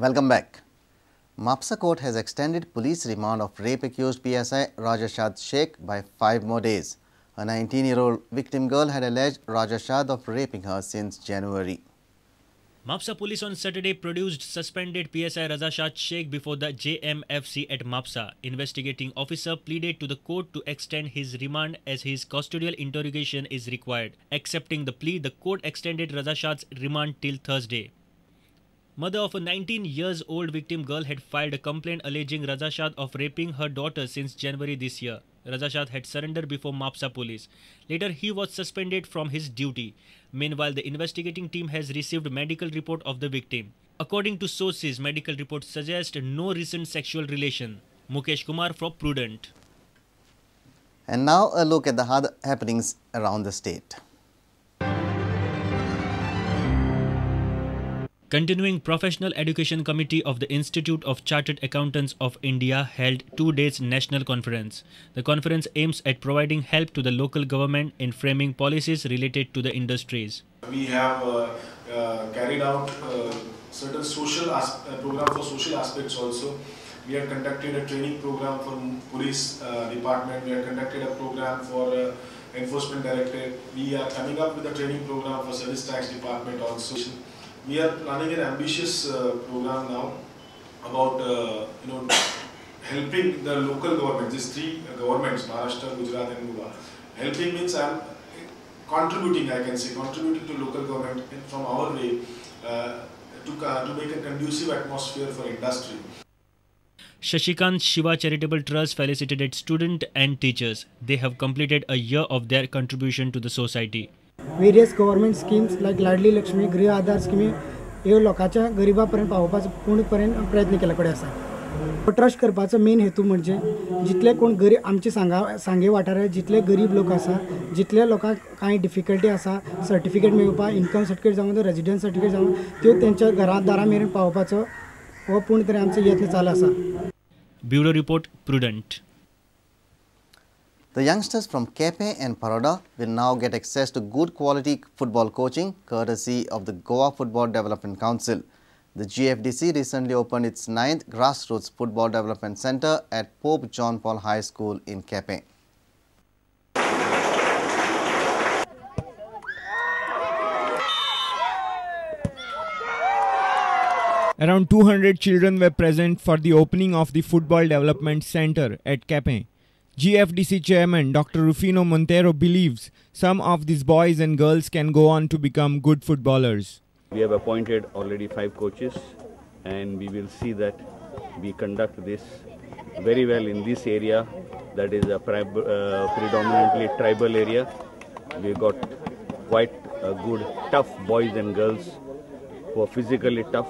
Welcome back. Mapsa court has extended police remand of rape accused PSI Rajashad Sheikh by 5 more days. A 19-year-old victim girl had alleged Rajashad of raping her since January. Mapsa police on Saturday produced suspended PSI Rajashad Sheikh before the JMFC at Mapsa. Investigating officer pleaded to the court to extend his remand as his custodial interrogation is required. Accepting the plea, the court extended Rajashad's remand till Thursday. Mother of a 19-year-old victim girl had filed a complaint alleging Rajashad of raping her daughter since January this year. Rajashad had surrendered before Mapsa police. Later, he was suspended from his duty. Meanwhile, the investigating team has received medical report of the victim. According to sources, medical reports suggest no recent sexual relation. Mukesh Kumar for Prudent. And now a look at the other happenings around the state. Continuing Professional Education Committee of the Institute of Chartered Accountants of India held 2 days national conference. The conference aims at providing help to the local government in framing policies related to the industries. We have carried out certain social program for social aspects also. We have conducted a training program for police department. We have conducted a program for enforcement directorate. We are coming up with a training program for service tax department also. We are planning an ambitious program now about helping the local governments, these three governments, Maharashtra, Gujarat and Goa. Helping means I am contributing, I can say, contributing to local government from our way to make a conducive atmosphere for industry. Shashikant Shiva Charitable Trust felicitated students and teachers. They have completed a year of their contribution to the society. Various government schemes like Ladli Lakshmi, Griha Aadhar स्किमी ह्यो लोकांच्या गरिबा पर्यंत पावोवपाचो पूर्णपणे प्रयत्न केल्ले कडेन आसा. Trust करपाचो मेन हेतू म्हणजे जितले कोण गरीब आमचे सांगे वाठारांत जितले गरीब लोक आसा, जितले लोकांक कांय डिफिकल्टी आसा सर्टिफिकेट मेळोवपाक, इन्कम सर्टिफिकेट जावं, रेजिडन्स सर्टिफिकेट जावं, त्यो तेंच्या घरा दारा मेरेन पावोवपाचो हो पूर्ण तरेन आमचो यत्न चालू आसा. Bureau report, Prudent. The youngsters from Quepem and Paroda will now get access to good quality football coaching courtesy of the Goa Football Development Council. The GFDC recently opened its 9th Grassroots Football Development Centre at Pope John Paul High School in Quepem. Around 200 children were present for the opening of the Football Development Centre at Quepem. GFDC Chairman Dr. Rufino Montero believes some of these boys and girls can go on to become good footballers. We have appointed already 5 coaches and we will see that we conduct this very well in this area, that is a predominantly tribal area. We got quite a good tough boys and girls who are physically tough,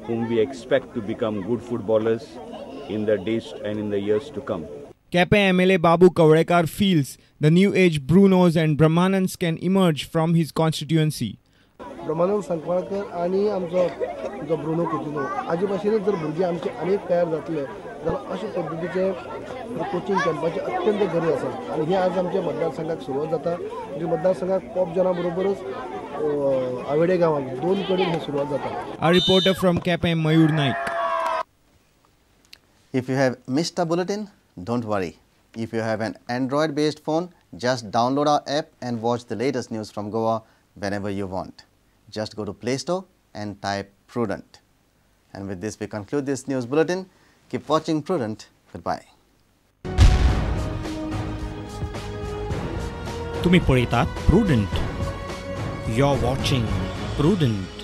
whom we expect to become good footballers in the days and in the years to come. Quepem MLA Babu Kavlekar feels the new age Brunos and Brahmanands can emerge from his constituency. Brahmanand Sankwalkar आणि आमचो जो Bruno Coutinho हाजे भाशेनच जर भुरगीं आमचे आनीक तयार जातले जाल्यार अशे पद्दतीचे कोचिंग कॅम्पाची अत्यंत गरज आसा आनी हे आज आमच्या मतदारसंघाक सुरवात जाता. म्हणजे मतदारसंघाक पॉप जना बरोबरच आवेडे गांवांत दोन कडेन हे सुरवात जाता. Our reporter from Quepem, Mayur Naik. If you have missed a bulletin, don't worry. If you have an Android-based phone, just download our app and watch the latest news from Goa whenever you want. Just go to Play Store and type Prudent. And with this, we conclude this news bulletin. Keep watching Prudent. Goodbye. तुम्ही पळयतात Prudent. You're watching Prudent.